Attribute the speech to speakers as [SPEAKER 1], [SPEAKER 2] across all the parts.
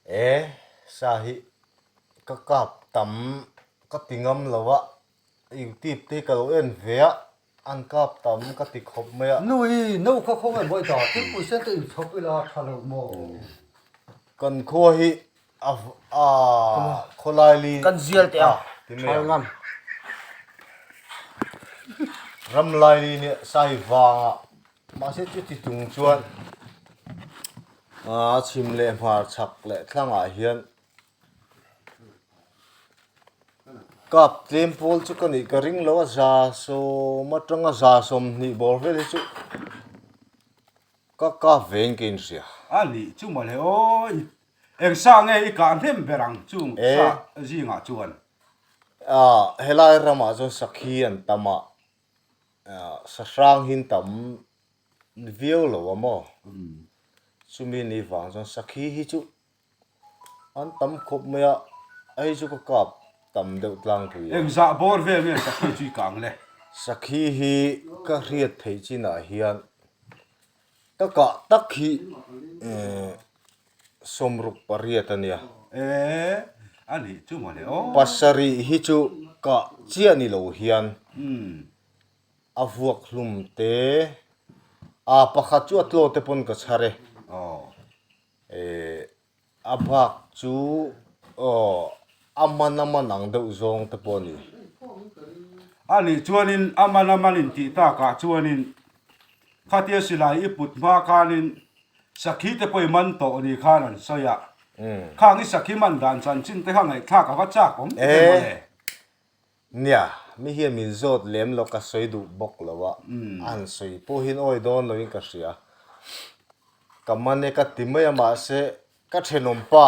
[SPEAKER 1] E sa hi ka kap tam ka ti ngam lo a, youtube te hi ka lo en ve a, an kap tam ka ti khawp mai a.
[SPEAKER 2] Nu i no kha khawngaih mawi ta, thingpui sen te inchhawp ila tha lo maw?
[SPEAKER 1] Kan khua hi a a khawlai li
[SPEAKER 3] Kan zial teh a,
[SPEAKER 1] ti mai ang.
[SPEAKER 3] ngam.
[SPEAKER 1] Ram lai li nia sai vanga mahse chuti chung chuan a chhim leh hmar chhak leh thlangah hian kap tlem pawl chu ka nih ka ring lo a, 100 atanga 120 bawr vel hi chu ka kap ve in ka inhria.
[SPEAKER 4] A nih chu mawle aw, eng sa nge i kah hnem ber ang chung sa zingah chuan?
[SPEAKER 1] Helai ramah chuan sakhi an tam a, sahrang hi an tam viau lo a maw? Chumi ni vang chuan sakhi hi chu An tam khawp mai a, hei chu ka kap tam deuh tlangpui a.
[SPEAKER 4] Engzah bawr vel nge sakhi chu i kang le?
[SPEAKER 1] Sakhi hi ka hriat theih chinah hian ka kah tak hi 68 a nia.
[SPEAKER 4] E, a nih chu mawle aw.
[SPEAKER 1] Pasarih hi chu kah chiah ni lo hian a vuak hlum te, a pakhat chu a tlaw te pawn ka chhar e.
[SPEAKER 4] Aw.
[SPEAKER 1] Eh, a bak chu aw a man a man ang deuh zawng te pawh a ni.
[SPEAKER 4] A nih chuanin a man a man in tih takah chuanin khatia silai i put hma khanin sakhi te pawh i man tawh ni khan an sawi a. Khang i sakhi man dan chanchin te kha ngaihthlak a va chak awm em aw le?
[SPEAKER 1] Nia, mi hian min zawt lem lo ka sawi duh bawk lo a, a han sawi pawhin awi dawn loin ka hria. Ka man e ka ti mai a mahse ka thenawm pa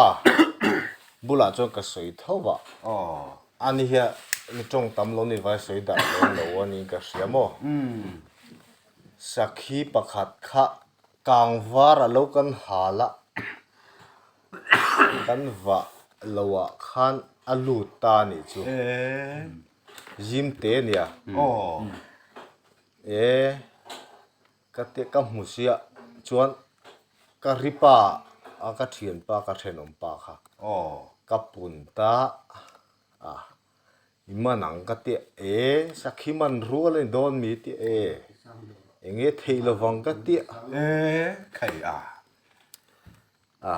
[SPEAKER 1] bulah chuan ka sawi tho va, ani hian mi tawng tam lo ni vai sawi dah lem lo a niin ka hria maw? Sakhi pakhat kha kangvar a lo kan hal a. Kan vah lo ah khan a lut ta a nih chu. Zim te a nia. E ka te ka hmu sia chuan ka ri pa a ka thianpa ka thenawm pa kha ka pun ta a i man ang ka tia e sakhi man rual a ni dawn mi tia e eng nge theih lovang ka tia.
[SPEAKER 4] E khai a.
[SPEAKER 1] A,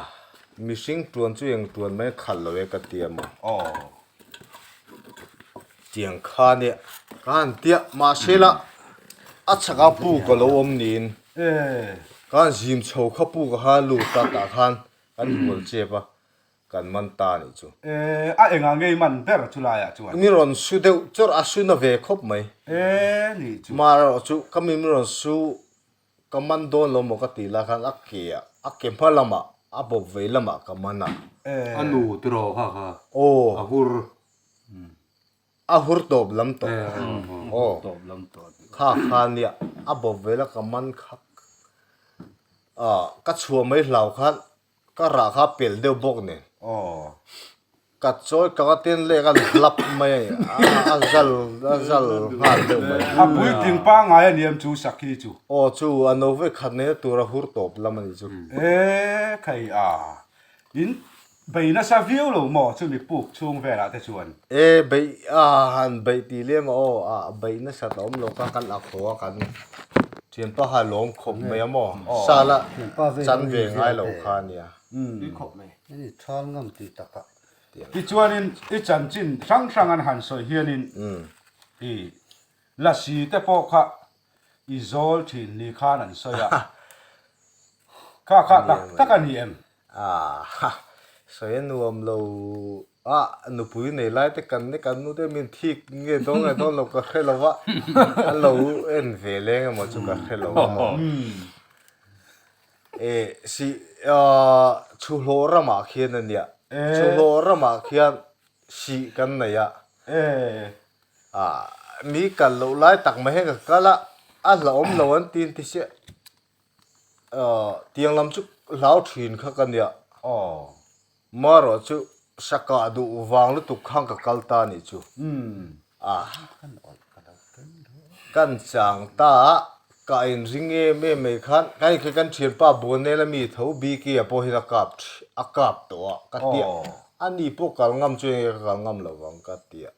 [SPEAKER 1] mihring tuan chu eng tuan mai khalh lo e ka ti a maw?
[SPEAKER 4] Aw.
[SPEAKER 1] Tiang kha nia ka han tia mahse la a chhaka puk a lo awm niin ka han zim chho kha puk a khan lut ta tah khan kan hual chep a kan man ta a nih chu.
[SPEAKER 4] E, a engah ngei man ber chu laiah chuan?
[SPEAKER 1] Mi rawn su deuh chawrh a su na ve khawp mai.
[SPEAKER 4] E, nih chu.
[SPEAKER 1] Marawh chu ka mi rawn su Ka man dawn lo maw ka tih lai khan a ke ah, a ke hma lamah, a bawp vei lamah ka man a.
[SPEAKER 5] A nu tiraw kha kha?
[SPEAKER 1] Aw.
[SPEAKER 5] A hur.
[SPEAKER 1] A hur tawp lam tawh.
[SPEAKER 5] Aw. Tawp lam tawh.
[SPEAKER 1] Kha kha nia, a bawp vei la ka man kha. Ka chhuah mai hlau khan Ka rah kha pel deuh bawk nen.
[SPEAKER 4] Aw.
[SPEAKER 1] Ka chawi ka nga ten leh ka hlap mai a ni. A zal a zal nghal deuh mai.
[SPEAKER 4] A puitling pangngai a niam chu sakhi chu.
[SPEAKER 1] Aw chu a no ve khat nena tur a hur tawp lam a ni chu.
[SPEAKER 4] E khai a. In bei nasa viau lo maw chumi puk chhung velah te chuan.
[SPEAKER 1] E beih a han beih tih lem a aw a beih nasat a awm lo kha kan ak haw a kan Thianpa kha lawm khawp mai a maw? Sala chan ve ngai lo kha a nia.
[SPEAKER 2] Hei thal ngam tih takah.
[SPEAKER 4] Tichuanin i chanchin hrang hrang an han sawi hianin i lasi te pawh kha i zawl thin ni khan an sawi a. Kha kha tak tak a ni em?
[SPEAKER 1] Aah sawi a nuam lo a, nupui nei lai te kan ni kan nu te min thik nge dawn nge dawn lo ka hre lo va, an lo en ve leng emaw chu ka hre lo a maw. E si aah chhuhlawh ramah khian a nia, chhuhlawh ramah khian sih kan nei a, ah mi kal loh lai tak mai hian ka kal a, a hlauhawm lo an ti an ti sia. Tiang lam chu hlau thin kha ka nia. Marawh chu sakah duh vang lutuk khan ka kal ta nih chu. Kan chang ta a. Ka inring em em mai khan kan inkhe kan thianpa Buanel ami tho Biki a pawh hian a kap a kap tawh a ka tia ani pawh kal ngam chu enge ka kal ngam lo vang ka tia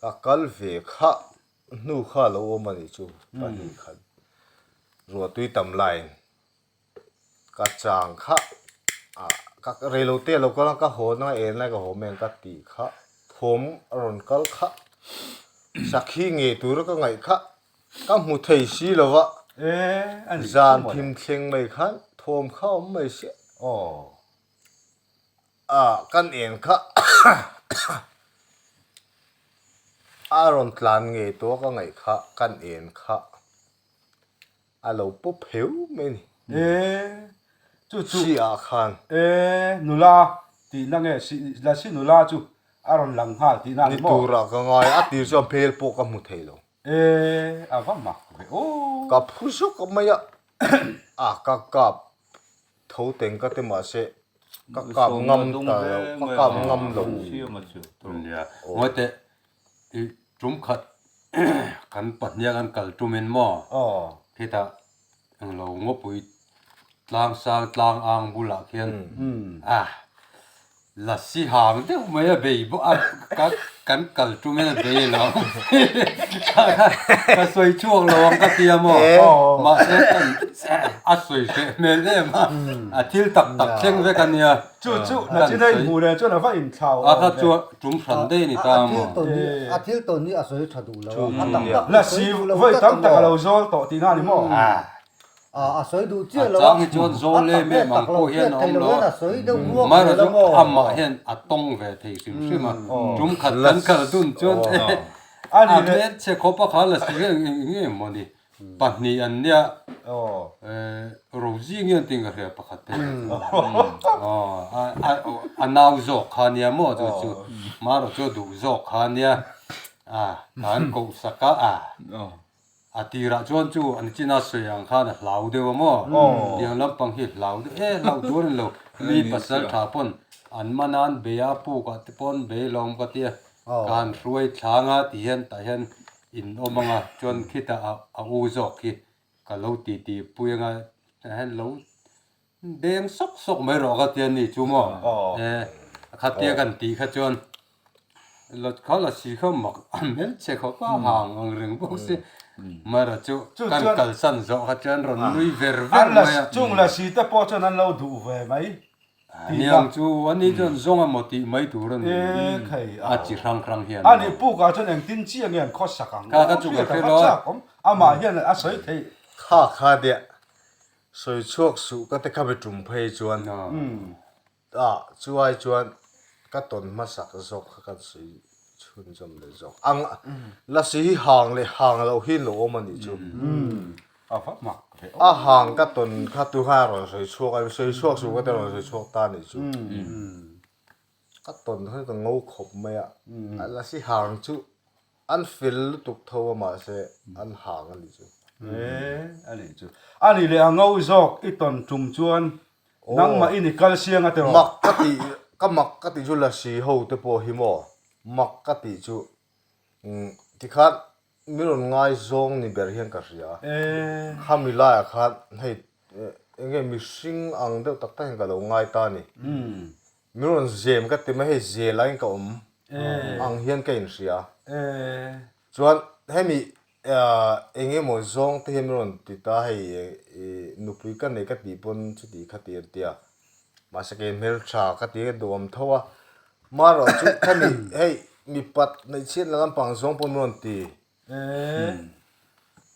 [SPEAKER 1] ka kal ve kha hnu kha a lo awm a nih chu pahnih khat ruahtui tam laiin ka chang kha ah ka reilote a lo kal a ka haw na en lai ka haw mai ang ka tih kha thawm a rawn kal kha sakhi ngei tura ka ngaih kha ka hmu thei si lo va zan thim thleng mai khan thawm kha a awm mai sia ah kan en kha a rawn tlan ngei tawh a ka ngaih kha kan en kha. A lo pawp heu mai a ni.
[SPEAKER 4] E, chu chu.
[SPEAKER 1] Si ah khan.
[SPEAKER 4] E, nula tihna nge si, Lasi nula chu a rawn lang nghal tihna a ni maw?
[SPEAKER 1] Ni turah ka ngai a, a tir chuan hmel pawh ka hmu thei lo.
[SPEAKER 4] E, a va mak ve aw.
[SPEAKER 1] Ka phu zawk mai a, a ka kap tho teng ka ti mahse ka kap ngam ta lo, ka kap ngam lo.
[SPEAKER 5] Nia, ngawi teh I tum khat kan pahniha kan kal tumin maw khitah englo ngawpui tlang sang tlang ang bulah khian ah lasi hang deuh mai a bei bawk a kan kal tumin a bei lo ka sawi chhuak lo ang ka tia maw mahse a sawi hreh hmel em a a thil tak tak thleng vek a nia.
[SPEAKER 4] Chu chu na chin a inhmuh nen chuan a va inthlau
[SPEAKER 5] A kha chu tum hran daih a ni ta maw?
[SPEAKER 2] A thil tawn hi a sawi tha duh lo a, a tak tak
[SPEAKER 4] La si vawi tam tak a lo zawl tawh tihna a ni maw?
[SPEAKER 2] A sawi duh chiah lo
[SPEAKER 5] a. A chang hi chuan zawl em em ang pawh hian a awm lo a, mahra chu amah hian a tawng ve thei hrim hrim a, tum khat kan kal dun chuan a hmelchhe khawp a kha la si eng eng emaw ni. Pahnih an nia Rosie nge an tih ka hria pakhat te a nau zawk kha nia maw chu chu marawh chu a duh zawk kha nia a kan koh sak a a a tirah chuan chu an china sawi ang khan a hlau deuh a maw tiang lampang hi hlau deuh e hlau tur a ni lo mi pasal tha pawn an man a an bei a puk ah te pawh an bei lawm ka tia kan hruai thlang a ti hian tah hian In awm anga chuan khitah a u zawk khi ka lo ti ti pui anga tah hian lo deng sawk sawk mai rawh ka tia ni chu maw e khatia kan tih kha chuan la kha la si kha mak a hmelchhe khawp a hang ang reng bawk si mara chu kan kalsan zawh kha chuan rawn nui ver ver mai a.
[SPEAKER 4] Chung la si te pawh chuan an lo duh ve mai.
[SPEAKER 5] Aniang chu ani chuan zawng emaw tih mai tur a ni. A chi hrang hrang hian.
[SPEAKER 4] Ani puk ah chuan engtin chiah nge an khawsak ang?
[SPEAKER 5] Kha kha chu ka hre lo a.
[SPEAKER 4] Amah hian a sawi theih.
[SPEAKER 1] Kha kha deh sawi chhuak suh ka te kha be tum phei chuan ah chu ai chuan ka tawn hmasak zawk kha kan sawi chhunzawm leh zawk ang lasi hi hang leh hang loh hi an lo awm a nih chu. A hang ka tawn kha tu khan a rawn sawi chhuak a, sawi chhuak suh ka ti a rawn sawi chhuak ta a nih chu. Ka tawn khan ka ngo khawp mai a, a lasi hang chu an fel lutuk tho a mahse an hang a nih chu.
[SPEAKER 4] A nih chu. A nih leh a ngo zawk i tawn tum chuan nangmah i ni kal siang a tiraw?
[SPEAKER 1] Mak ka tih, ka mak ka tih chu lasi ho te pawh hi maw, mak ka tih chu tikhan Min rawn ngaizawng ni ber hian ka hria. Khami laiah khan hei eng nge mihring ang deuh tak tak hian ka lo ngai ta a ni. Min rawn zem ka ti mai hei zel angin ka awm ang hian ka inhria. Chuan hemi eng emaw zawng te hian min rawn ti ta hei nupui ka nei ka tih pawn chuti kha ti an ti a. Mahse kei hmeltha ka ti a duhawm tho a. Marawh chu khami hei mipat hmeichhiat la lampang zawng pawh min rawn ti.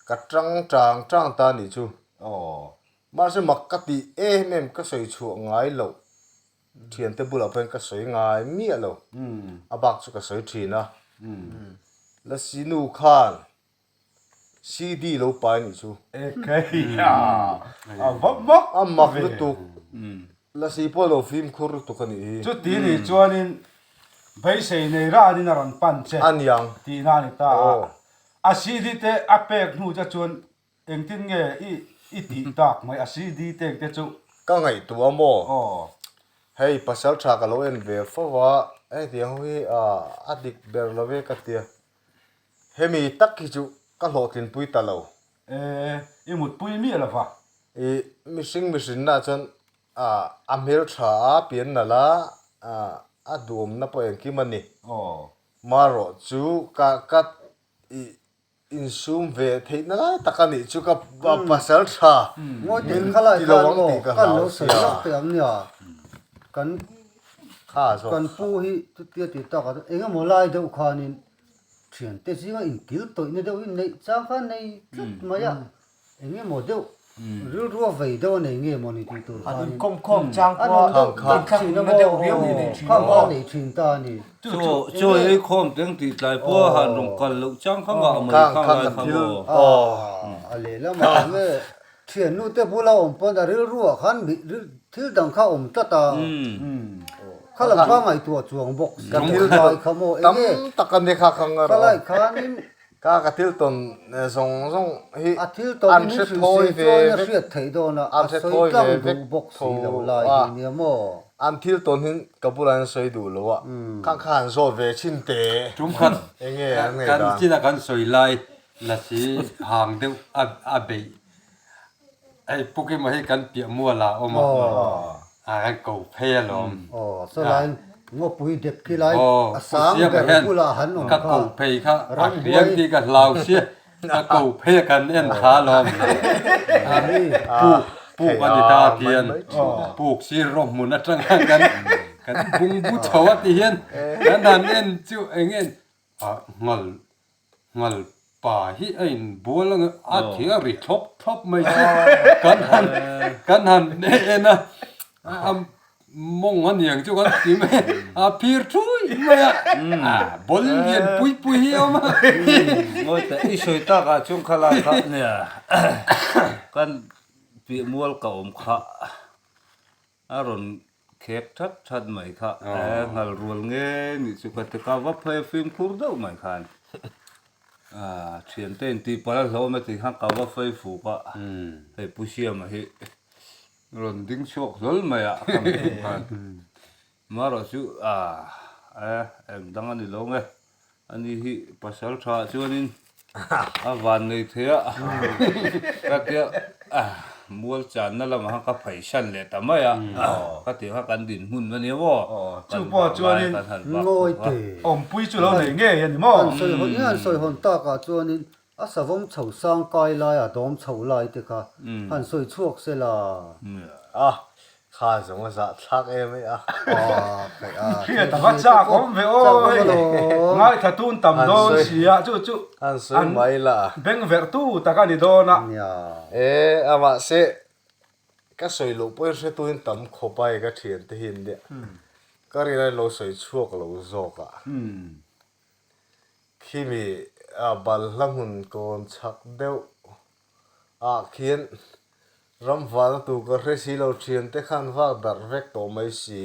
[SPEAKER 1] Ka tang tang tang ta nih chu. Mahse mak ka tih em em ka sawi chhuah ngai loh. Thiante bulah pawhin ka sawi ngai miah lo. A bak chu ka sawi thin a. Lasinu khan CD lo pai nih chu.
[SPEAKER 4] A va mak
[SPEAKER 1] A mak lutuk. Lasi pawh lo fimkhur lutuk a nih hi.
[SPEAKER 4] Chuti nih chuanin beisei nei ranin a rawn pan che.
[SPEAKER 1] A niang.
[SPEAKER 4] Tihna a ni ta a. A CD te a pek hnu che chuan engtin nge i i tih tak mai a CD te te chu.
[SPEAKER 1] Ka ngaihtuah maw? Hei pasal tha ka lo en ve fo a, hetiang ho hi a dik ber lo ve ka tia. Hemi tak hi chu ka hlawhtlinpui ta lo.
[SPEAKER 4] E, i mutpui miah lo va.
[SPEAKER 1] I mihring mihrinna chuan a hmeltha a pian nalh a, a duhawmna pawh engkim a ni. Marawh chu ka ka i insum ve theihna lai tak a nih chu ka pasal tha min ti lo ang tih ka hlau sia.
[SPEAKER 2] Kan kan pu hi chutia ti tak ah eng emaw lai deuh khanin thiante zinga inkil tawihna deuh hi neih chang kha nei tlat mai a. Eng emaw deuh rilru a vei deuh a nei nge maw ni tih tur khan
[SPEAKER 3] in kawmkhawm chang pawh
[SPEAKER 2] a inthlak na deuh riau hi nei thin a nei thin ta a ni.
[SPEAKER 6] Chaw ei khawm teng tih tlai pawh a han rawn kal loh chang kha ngah mai kha ngai kha maw.
[SPEAKER 2] A lehlamah eng nge thiannu te bula awm pawn a rilru ah khan thil dang kha awm tlat a kha lam kha ngaihtuah chuang bawk si
[SPEAKER 1] lai kha maw eng nge tam tak a ni kha kha
[SPEAKER 2] kha lai khanin
[SPEAKER 1] Ka ka thil tawn zawng zawng hi
[SPEAKER 2] A thil tawn hi min hrilh se chuan a hriat theih dawn a, a sawi tlang duh bawk si lo lai hi nia maw?
[SPEAKER 1] An thil tawn hi ka bulah an sawi duh lo a, khang kha an zawt ve thin teh.
[SPEAKER 5] Tum khat
[SPEAKER 1] Enge an ngei
[SPEAKER 5] kan
[SPEAKER 1] dan?
[SPEAKER 5] china kan sawi lai lasi hang deuh a beih hei pukima hi kan piah mual ah a awm a, a kan ko phei alawm.
[SPEAKER 2] Aw sawlai ngawpui dep khi lai a sang ber bulah han awm
[SPEAKER 5] kha. Ka ko phei kha a hriang tih ka hlau sia ka ko phei a kan en thla alawm. Puk puk a ni ta tian puk sir rawh hmun atanga kan kan bungbu chho a ti hian kan han en chu eng nge ah nghal Ngal pa hi a inbual ang a thing a ri thlawp thlawp mai chu kan han kan han en a a mawng a niang chu kan ti mai a phir thui mai a a ball lian pui pui hi a awm a.
[SPEAKER 6] Ngawi teh i sawi tak ah chuan khalai kha nia kan piah mual ka awm kha. A rawn khek that that mai kha e nghal rual nge nih chu ka ti ka va phei fimkhur deuh mai khan a thiante in tih palh a hlawm a tih khan ka va phei fuk a hei Pu Siama hi rawn ding chhuak hlawl mai a ka hmuh khan marawh chu a e eng dang a ni lo nge. Ani hi pasal tha ah chuanin a van nei thei a, ka tia mual channa lamah khan ka pheisan leh ta mai a, ka tih kha kan dinhmun a nia maw,
[SPEAKER 4] Chu pawh chuanin awmpui chu lo nei ngei a ni maw?
[SPEAKER 2] An sawi hawn an sawi hawn takah chuanin a savawm chho sang kai lai a dawm chho lai te kha han sawi chhuak se la.
[SPEAKER 1] A Kha zawng a zah thlak em e a.
[SPEAKER 4] Hriat a va chak awm ve aw hei ngaithla tun tam dawn si a chu chu
[SPEAKER 1] an sawi mai la
[SPEAKER 4] beng verh tu tak a ni dawn a.
[SPEAKER 1] E a mahse ka sawi loh pawhin hretuin tam khawp a ka thian te hi an nia ka rin a lo sawi chhuak lo zawk a khimi a balhla hmun kawn chhak deuh ah khian ram valna tur ka hre si lo thian te khan vak darh vek tawh mai si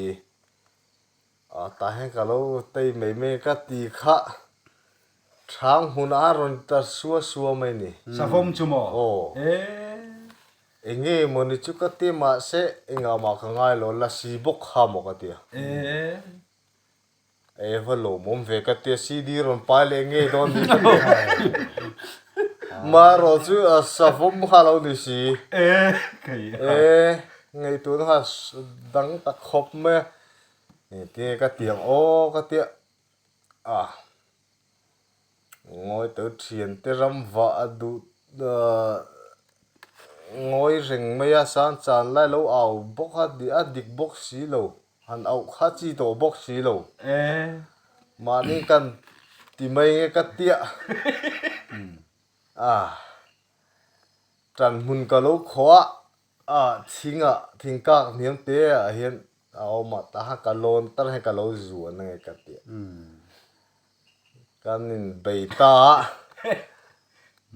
[SPEAKER 1] ah tah hian ka lo tei mai mai ka ti kha thang hmunah a rawn ta sua sua mai ni.
[SPEAKER 4] Savawm chu maw?
[SPEAKER 1] Aw. Eng nge maw ni chu ka ti mahse engah mah ka ngai lo lasi bawk kha maw ka ti a. E va lawmawm ve ka tia CD rawn pai leh ngei dawn ni ka tia. Marawh chu a savawm kha lo ni si.
[SPEAKER 4] E kei
[SPEAKER 1] a. E ngaihtuahna kha dang ta khawp mai a. Engtin nge ka ti ang aw ka tia a ngawi tawh thiante ram vah a duh ngawi reng mai a sang chan lai lo au bawk a a dik bawk si lo. Han auh kha chi tawh bawk si lo. Mahni kan ti mai nge ka tiah. A tan hmun ka lo khaw a, a thingah thingkak hniam te ah hian a awm a, taha ka lawn tar hian ka lo zuan ange ka tiah. Kan inbei ta a,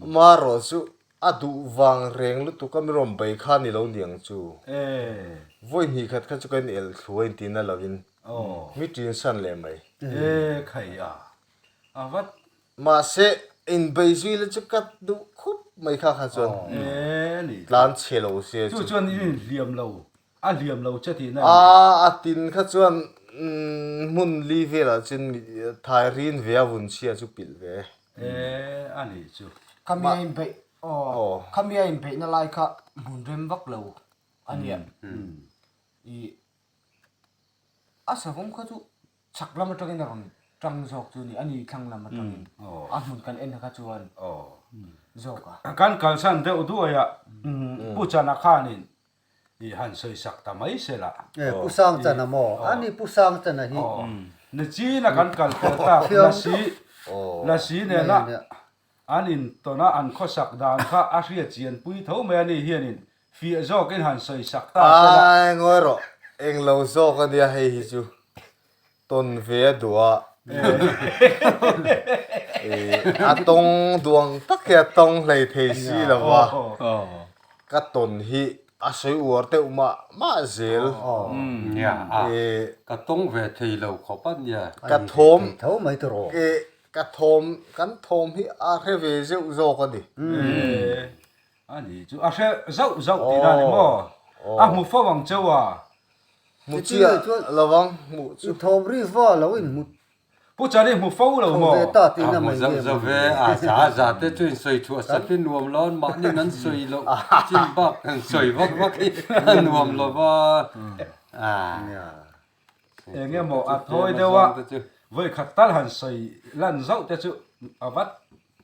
[SPEAKER 1] amaherawh chu a duh vang reng lutuk a mi rawn bei kha ni lo niang chu. Vawi hnih khat kha chu kan elh thlu a inti na lovin mi ṭin san leh mai. Mahse, inbei zui la chu ka duh khup mai kha kha chuan tlan chhe lo se chu.
[SPEAKER 4] A hliam lo che tihna a ni.
[SPEAKER 1] A, a tin kha chuan hmun li velah chuan thai rin ve a vun chhia chu pilh ve.
[SPEAKER 4] E, a nih chu.
[SPEAKER 3] Ka mi a inbeih. Aw, khami a inbeihna lai kha hmun rem vak lo a nia. Ih, a savawm kha chu chhak lam atangin a rawn tang zawk chu a ni, a ni thlang lam atangin a hmun kan en kha chuan zawk a.
[SPEAKER 4] Kan kalsan deuh duai a, Pu Chana khanin i han sawi sak ta mai se la.
[SPEAKER 2] E, Pu Sangchana maw? A ni Pu Sangchana hi.
[SPEAKER 4] Nichina kan kal fel tak Lasi, Lasi nena an intawn a an khawsak dan kha a hriat chian pui tho mai a ni hianin fiah zawkin han sawi sak ta se la.
[SPEAKER 1] Ai ngawi rawh, englo zawk a nia hei hi chu. Tawn ve a duh a, a tawng duang tak hi a tawng hlei thei si lo va, ka tawn hi a sawi uar deuh mah mah zel.
[SPEAKER 5] Nia, ka tawng ve thei lo khawp a nia.
[SPEAKER 1] Ka thawm, ka thawm, kan thawm hi a hre ve zeuh zawk a ni.
[SPEAKER 4] A ni chu a hre zauh zauh tih dan ni maw? A hmu fo ang cheu a.
[SPEAKER 1] Hmu chiah lovang hmuh chu.
[SPEAKER 2] I thawm ri va lo in hmu.
[SPEAKER 4] Pu Chani hmu fo lo maw?
[SPEAKER 5] A hmu zauh zauh ve a, za za te chu in sawi chhuah sap hi nuam lo an mahni an sawi loh chin bak an sawi vak vak hi a nuam lo va.
[SPEAKER 4] Eng emaw a thawi deuh a, vawi khat tal han sawi lan zauh te chu a vat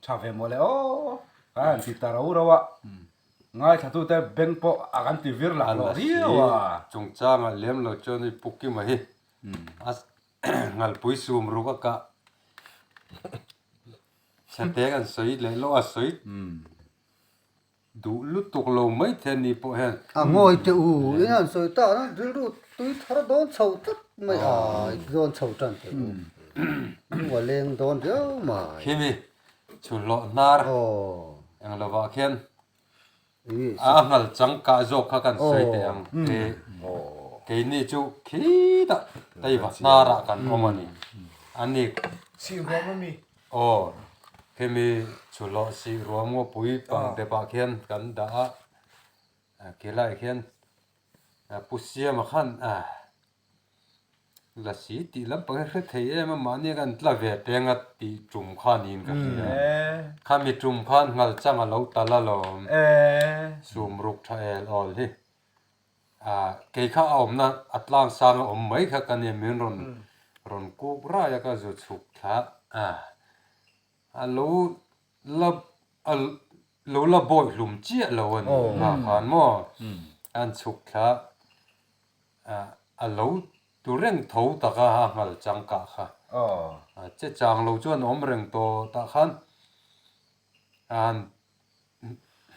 [SPEAKER 4] Tha ve maw le aw, ka han ti ta ro ro a, ngaithlatute beng pawh a kan ti vir lah loh riau a.
[SPEAKER 5] Chungchangah lem lo chuan i pu Kima hi a ngalpui sum ruk a kah chhete kan sawi leh lawk a sawi Duh lutuk lo mai the ni pawh hian.
[SPEAKER 2] A ngawi teh u, in han sawi tak na rilru tui thar dawn chho tlat mai a, dawn chho tan teh u. Lung a leng dawn riau mai.
[SPEAKER 5] Khimi chhuhlawh hnar eng lovah khian a ngal chang kah zawk kha kan sawi teh ang. Keini chu khitah teiva hnarah kan awm a ni. A ni.
[SPEAKER 3] Sih ruam a mi.
[SPEAKER 5] Aw, khimi chhuhlawh sih ruam ngawpui pang depah khian kan dah a, khilaiah khian Pu Siama khan Lasi tih lampang hi hre thei em a, mahni kan tla ve peng a tih tum kha niin ka hria. Khami tum khan nghal chang a lo tal alawm, sum ruk tha el awl hi. Kei kha a awmna a tlang sang a awm mai kha ka nia min rawn rawn kuk rai a ka zu chhuk thla a, a lo la a lo la bawi hlum chiah lo a ni nghah khan maw an chhuk thla a a lo tu reng tho tak a a nghal chang kah kha a che chang lo chuan awm reng tawh tah khan a han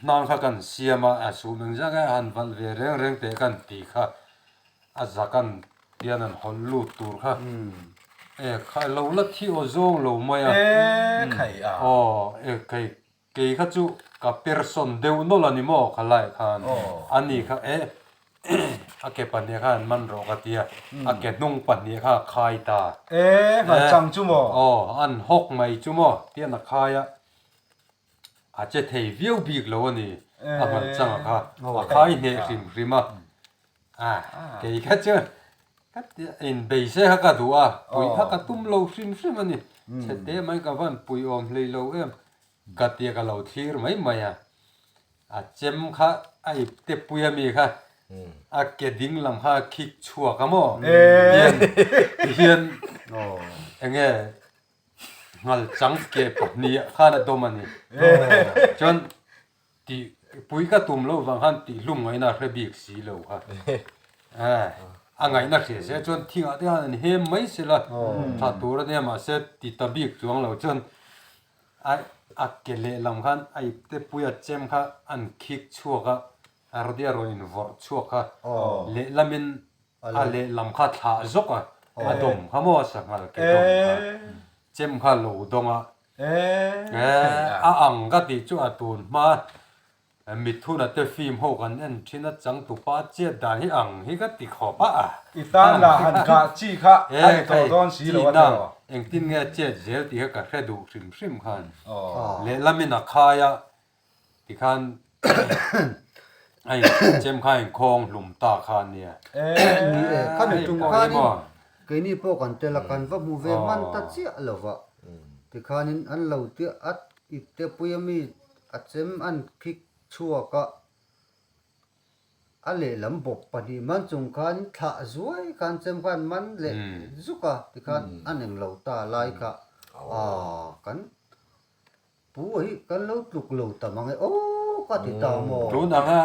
[SPEAKER 5] Hnang kha kan siam a, a suh meng zak a, han valh ve reng reng teh kan ti kha a zak an hian an hawlh lut tur kha e kha lo la thi aw zawng lo mai a aw e kei kei kha chu ka person deuh nawlh a ni maw kha lai khan a ni kha e a ke pahnih kha an man rawh ka ti a a ke hnung pahnih kha a khai ta
[SPEAKER 4] e chang chu maw
[SPEAKER 5] aw an hawk mai chu maw tian a khai a. A che thei viau bik lo a ni, a hman chang a kha, a khai hneh hrim hrim a, a kei kha chuan ka ti a inbei se kha ka duh a, puih kha ka tum lo hrim hrim a ni, chhe te mai ka van puih awm hlei lo em, ka tia ka lo thlir mai mai a, a chem kha a ip te pui a mi kha a ke ding lam kha a khik chhuak a maw, tihian tihian enge Nghal chang ke pahnih khan a dawm a ni. Chuan tih pui ka tum loh vang khan tih hlum ngaihna a hre bik si lo kha. A ngaihna hria se chuan thingah te khan an hem mai se la tha tur a nia mahse ti ta bik chuang lo chuan a a ke lehlam khan a ipte pui a chem kha an khik chhuak a, a rawdia rawn invawrh chhuak kha lehlamin A lehlam kha thlah zawk a, a dawm kha maw sanghal ke dawm kha, chem kha lo dawng a, a ang ka tih chu a tun hma mithuna te film ho kan en thin a changtupa chet dan hi ang hi ka ti khawp a.
[SPEAKER 4] I tan lah han kah chi kha a ni tawh dawn si lo a tiraw?
[SPEAKER 5] Engtin nge chet zel tih kha ka hre duh hrim hrim khan lehlamin a khai a, Tikhan a in chem kha a inkhawng hlum ta kha a nia.
[SPEAKER 2] Ni e, khami tum khanin keini pawh kan tel a, kan va hmu ve hman ta chiah lo va. Tikhanin an lo tia a ipte pui a mi a chem an phik chhuak a, a lehlam bawp pahnih man chung khan thlah zuai khan chem khan man leh zuk a tikhan a neng lo ta lai kha aaa kan pu hi kan lo tluk lo ta mang e aw ka ti ta maw.
[SPEAKER 5] Tun anga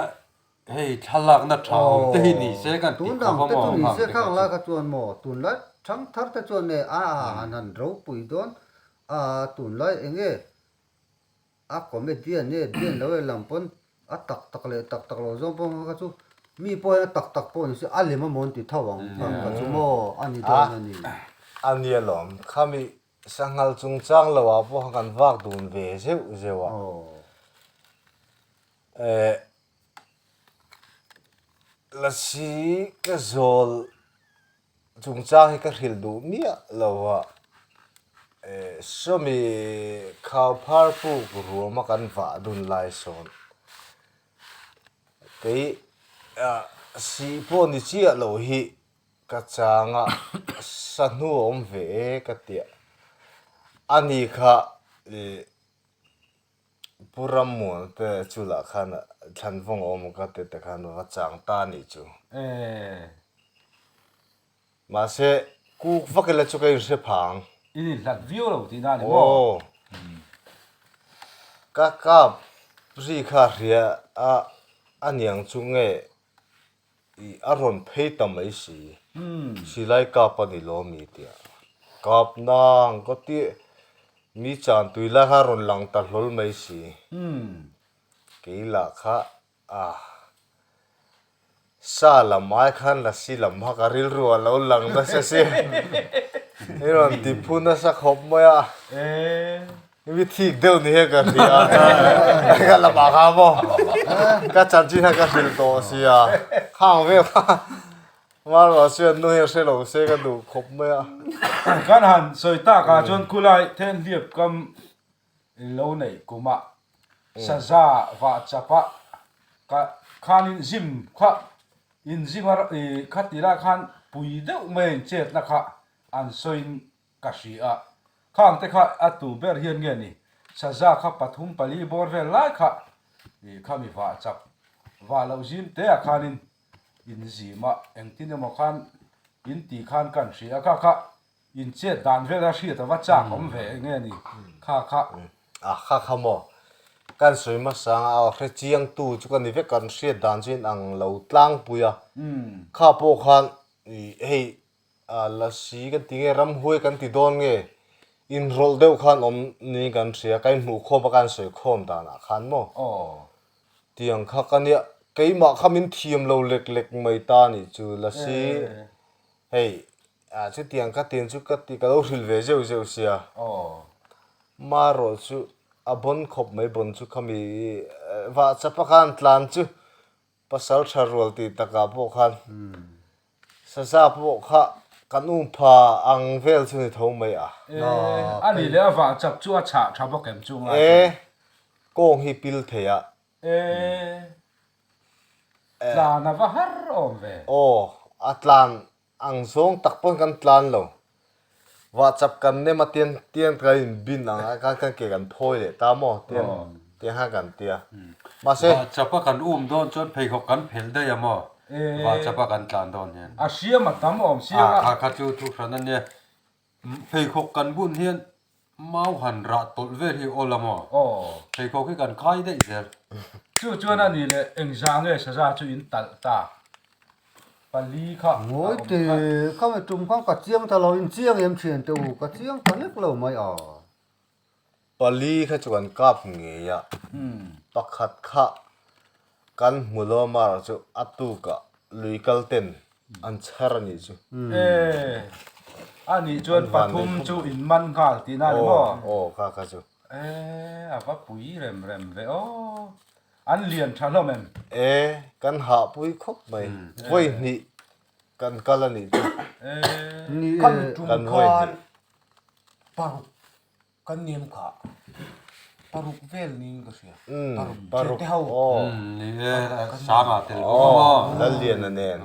[SPEAKER 5] hei thlalakna tha awm te hi ni se kan ti khawp a maw.
[SPEAKER 2] Tun ang te chu ni se khang lai kha chuan maw tunlai thangthar te chuan e a han han ropui dawn a tunlai eng nge A comedian e dian lo e lam pawn a tak tak leh tak tak lo zawng pawh kha chu mi pawh hian a tak tak pawh ni se a lem amaw an ti tho ang kha kha chu maw a ni dawn a ni.
[SPEAKER 1] A ni alawm khami sanghal chungchang lo ah pawh kan vak dun ve zeuh zeuh a. Eh Lasi ka zawl Chungchang hi ka hrilh duh miah lo a, sawmi khau phar puk ruama kan vah dun lai sawn kei sih pawh ni chiah lo hi ka chang a, sahnu a awm ve e ka tia, ani kha Pu Rammuan te chulah khan thlanvawng a awm ka ti te khan va chang ta a nih chu. Mahse kuk vak ila chu ka inhre phang.
[SPEAKER 4] I inhlat viau lo tihna a ni maw?
[SPEAKER 1] Aw. Ka kap ri kha hria a aniang chu nge Ih a rawn phei ta mai si. Silai kap a ni lo mi tia. Kap nang ka ti mi chan tui lai kha a rawn lang ta hlawl mai si. Kei lah kha a sa lam ai khan lasi lam kha ka rilru a lo lang nasa si. I rawn ti phu nasa khawp mai a. Mi thik deuh ni hian ka hria a, ka lamah kha maw ka chanchin kha ka hrilh tawh sia, khang vel kha Marwa chuan nu hian hre lo se ka duh khawp mai a.
[SPEAKER 4] Kan han sawi tak ah chuan khulai Thenhliap kam lo neih kumah saza vah chap ah ka khanin zim kha in zim a kha ti lai khan pui deuh mai a in chetna kha an sawiin Ka hria a, khang te kha a tu ber hian nge ni, saza kha pathum pali bawr vel lai kha ih kha mi vah chak vah loh zim te ah khanin in zim a, engtin emaw khan in tih khan kan hria a, kha kha in chet dan vel a hriat ava chak awm ve nge ni kha kha.
[SPEAKER 1] A kha kha maw, kan sawi hmasa ang a, hre chiang tu chu ka ni vek kan hriat dan chu in ang lo tlangpui a, kha pawh khan ih hei A lasi kan ti nge ramhuai kan ti dawn nge inrawlh deuh khan awm niin kan hria ka inhmuh khawm a ka insawi khawm danah khan maw tiang kha ka nia keimah kha min thiam lo lek lek mai ta nih chu lasi hei ah chutiang ka tin chu ka ti ka lo hrilh ve zeuh zeuh sia marawh chu a bawn khawp mai bawn chu khami vah chapa khan tlan chu Pasal tha rual tih takah pawh khan saza pawh kha kan um pha ang vel chu ni tho mai a.
[SPEAKER 4] E, a nih leh a vah chap chu a chhah tha bawk em chu ngai
[SPEAKER 1] E, kawng hi pil thei a.
[SPEAKER 4] E, tlan a va har awm ve.
[SPEAKER 1] Aw, a tlan Ang zawng tak pawn kan tlan lo. Vahchap kan nem a tian tian kan in bin ang a kan ke kan phawi leh ta maw tian tiang khan kan tia. Mahse.
[SPEAKER 5] Vahchap a kan um dawn chuan pheikhawk kan phelh daih a maw vahchap a kan tlan dawn hian.
[SPEAKER 4] A hriam a tam awm sia a.
[SPEAKER 5] Kha kha chu thu hran a nia. Pheikhawk kan bun hian mau han rah tawlh vel hi awl a maw? Pheikhawk hi kan khai daih zel.
[SPEAKER 4] Chu chuan a nih leh engzah nge saza chu in talh ta? Pali kha a awm
[SPEAKER 2] Ngawi te, kha mi tum khan ka chiang ta lo, in chiang em thian te u, ka chiang ta hlek lo mai a.
[SPEAKER 1] Pali kha chu kan kap ngei a, pakhat kha Kan hmu lo mar chu a tukah lui kal ten an chhar a nih chu.
[SPEAKER 4] E, a nih chuan pathum chu in man nghal tihna a ni maw?
[SPEAKER 1] Aw, kha kha chu.
[SPEAKER 4] E, a va pui rem rem ve aw. An lian tha hlawm em?
[SPEAKER 1] E, kan hah pui khawp mai. Vawi hnih kan kal a nih chu.
[SPEAKER 4] E,
[SPEAKER 3] Kan tum
[SPEAKER 1] Kan vawi
[SPEAKER 3] khan
[SPEAKER 1] hnih.
[SPEAKER 3] paruk Kan nem kha. Paruk vel niin ka hria.
[SPEAKER 1] Umm
[SPEAKER 3] paruk
[SPEAKER 1] te ho.
[SPEAKER 5] Ni e, Sanga tel bawk a maw?
[SPEAKER 1] Lalliana nen.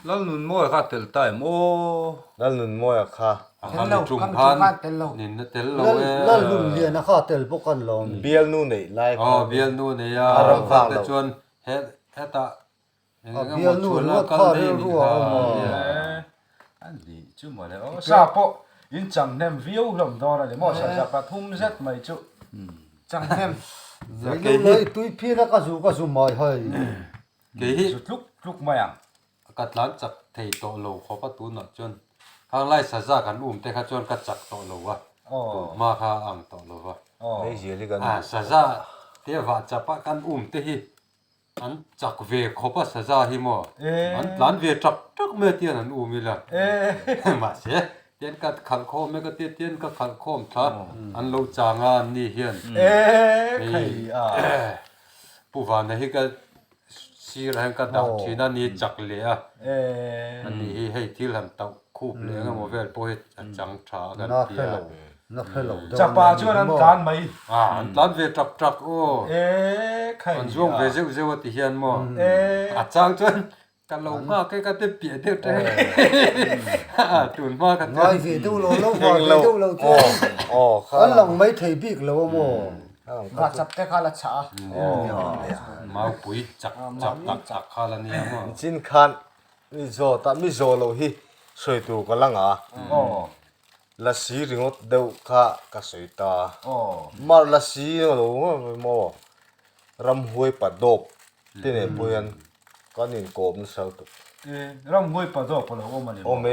[SPEAKER 6] Lalnunmawia kha tel ta em aw?
[SPEAKER 1] Lalnunmawia kha.
[SPEAKER 5] A kha mi tum khan nin a tel lo e.
[SPEAKER 2] Lalnunliana kha tel bawk an lo mi.
[SPEAKER 1] Bialnu neih lai kha.
[SPEAKER 5] Aw bialnu nei a, a ram vak te chuan hetah
[SPEAKER 2] A bialnu ringawt kha rilru a awm a.
[SPEAKER 4] A nih chu mawle aw. Sa pawh in chang hnem viau hlawm dawn a ni maw? Saza pathum zet mai chu.
[SPEAKER 3] Chang hnem.
[SPEAKER 2] Kei hi tui phir a ka zu ka zu mai hei.
[SPEAKER 5] Kei hi
[SPEAKER 4] zu tluk tluk mai ang.
[SPEAKER 5] Ka tlan chak thei tawh lo khawp a tunah chuan khang lai saza kan um te kha chuan ka chak tawh lo a, tun hma kha a ang tawh lo va. Saza te vah chap a kan um te hi An chak ve khawp a saza hi maw? An tlan ve ṭak ṭak mai a tian an um ila. Mahse, tian ka khalh khawm e ka tia tian ka khalh khawm thla an lo chang a an ni hian. Hei Pu Vana hi ka sirah hian ka dah thin a ni chak leh a. Ani hi hei thil han tauh khup leh eng emaw vel pawh hi a chang tha a kan ti a.
[SPEAKER 2] Na hre lo deuh
[SPEAKER 4] Chapa chuan an tlan mai.
[SPEAKER 5] A, an tlan ve ṭak ṭak aw.
[SPEAKER 4] E khai.
[SPEAKER 5] An zuang ve zeuh zeuh a ti hian maw.
[SPEAKER 4] E.
[SPEAKER 5] A chang chuan ka lo nghak e ka ti piah deuh ṭek a. Tun hma kha chuan.
[SPEAKER 2] Ngai ve deuh lo lo vah ve deuh lo chuan an lang mai thei bik lo a maw.
[SPEAKER 3] Vahchap te kha la chah a.
[SPEAKER 5] Maupui chak chak tak tak kha la nia maw.
[SPEAKER 1] Chin khan mi zawt a mi zawh loh hi sawi tur ka la ngah a. Lasi ringawt deuh kha ka sawi ta. Mar lasi lo maw ramhuai pa dawp te nen pawh hian kan inkawm nasa lutuk.
[SPEAKER 4] Ramhuai pa dawp a lo awm a ni maw?
[SPEAKER 1] Awm e,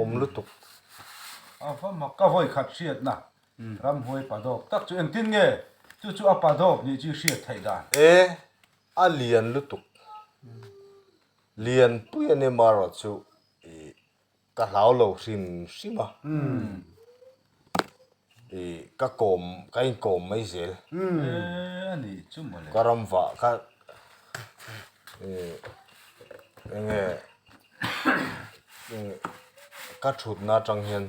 [SPEAKER 1] awm lutuk.
[SPEAKER 4] A va mak ka vawi khat hriatna ramhuai pa dawp tak chu engtin nge chu chu a pa dawp nih chu i hriat theih dan?
[SPEAKER 1] E, a lian lutuk. Lian pui a ni marawh chu i Ka hlau lo hrim hrim a. I ka kawm ka inkawm mai zel.
[SPEAKER 4] E a nih chu mawle.
[SPEAKER 1] Ka ram vah kha i enge ka thutna atang hian.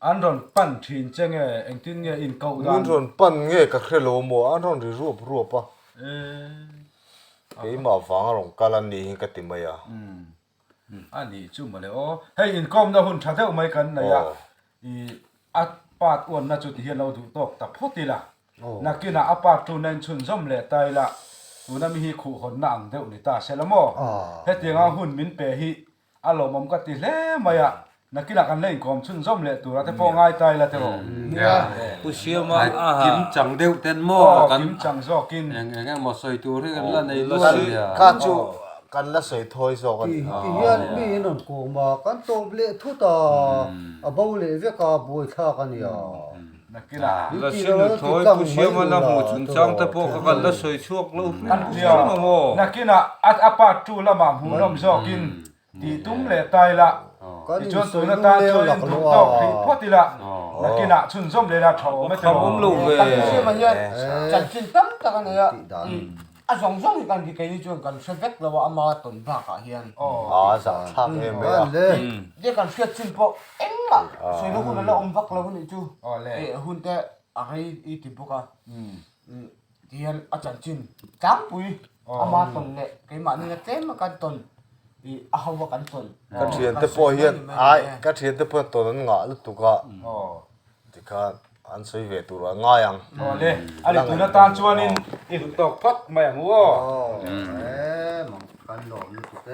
[SPEAKER 4] An rawn pan thin che nge engtin nge inkoh dan.
[SPEAKER 1] Min rawn pan nge ka hre lo maw an rawn ri ruap ruap a. Keimah vang a rawn kal a nih hi ka ti mai a.
[SPEAKER 4] A nih chu mawle aw. Hei inkawmna hun tha deuh mai kan nei a, i a part uanna chu tihian lo duh tawk ta phawt ila. Nakinah a part tuna in chhunzawm leh ta ila, tuna mi hi khuhhawnna ang deuh ni ta se la maw? Hetianga hun min pe hi a lawmawm ka ti hle mai a, Nakinah kan la inkawm chhunzawm leh tur a te pawh ngai ta ila tiraw?
[SPEAKER 5] Nia.
[SPEAKER 6] Pu Siama a ha.
[SPEAKER 5] Kim chang deuh ten maw?
[SPEAKER 4] Aw, kim chang zawkin.
[SPEAKER 5] Eng eng emaw sawi tur hi kan la nei nual nia.
[SPEAKER 1] Kha chu kan la sawi thawi zawk a ni.
[SPEAKER 2] Ti hian mi in rawn kawm a, kan tawp leh thut a, a bo leh vek a, buaithlak a nia.
[SPEAKER 4] Nakinah.
[SPEAKER 6] La si nu thawi Pu Siama la hmuh chungchang te pawh kha kan la sawi chhuak lo hrim hrim a maw?
[SPEAKER 4] Nakinah a part tu lamah hmuhnawm zawkin Tih tum leh ta ila, tichuan tuna tan chuan in duh tawk hrih phawt ila, nakinah chhunzawm leh ila tha awm e tiraw?
[SPEAKER 6] Awm lo ve.
[SPEAKER 3] Kan hriam hian chanchin tam tak a nei a, a zawng zawng hi kan ri keini chuan kan hre vek lo a, ama tawn bakah hian.
[SPEAKER 1] A zahthlak em mai a.
[SPEAKER 3] Tia kan hriat chin pawh engmah sawina hun a la awm vak lo a nih chu, hun te a rei i ti bawk a. Tihian a chanchin tlangpui ama tawn leh keimahni a tlem a kan tawn ih a ho a kan tawn.
[SPEAKER 1] Ka thiante pawh hian ai ka thiante pawh hian tawn an ngah lutuk a tikhan an sawi ve tur ah ngai ang.
[SPEAKER 4] Awle a ni tun atan chuanin i hlut tawk phawt mai ang u aw.
[SPEAKER 2] Aw e mang kan lawm lutuk e.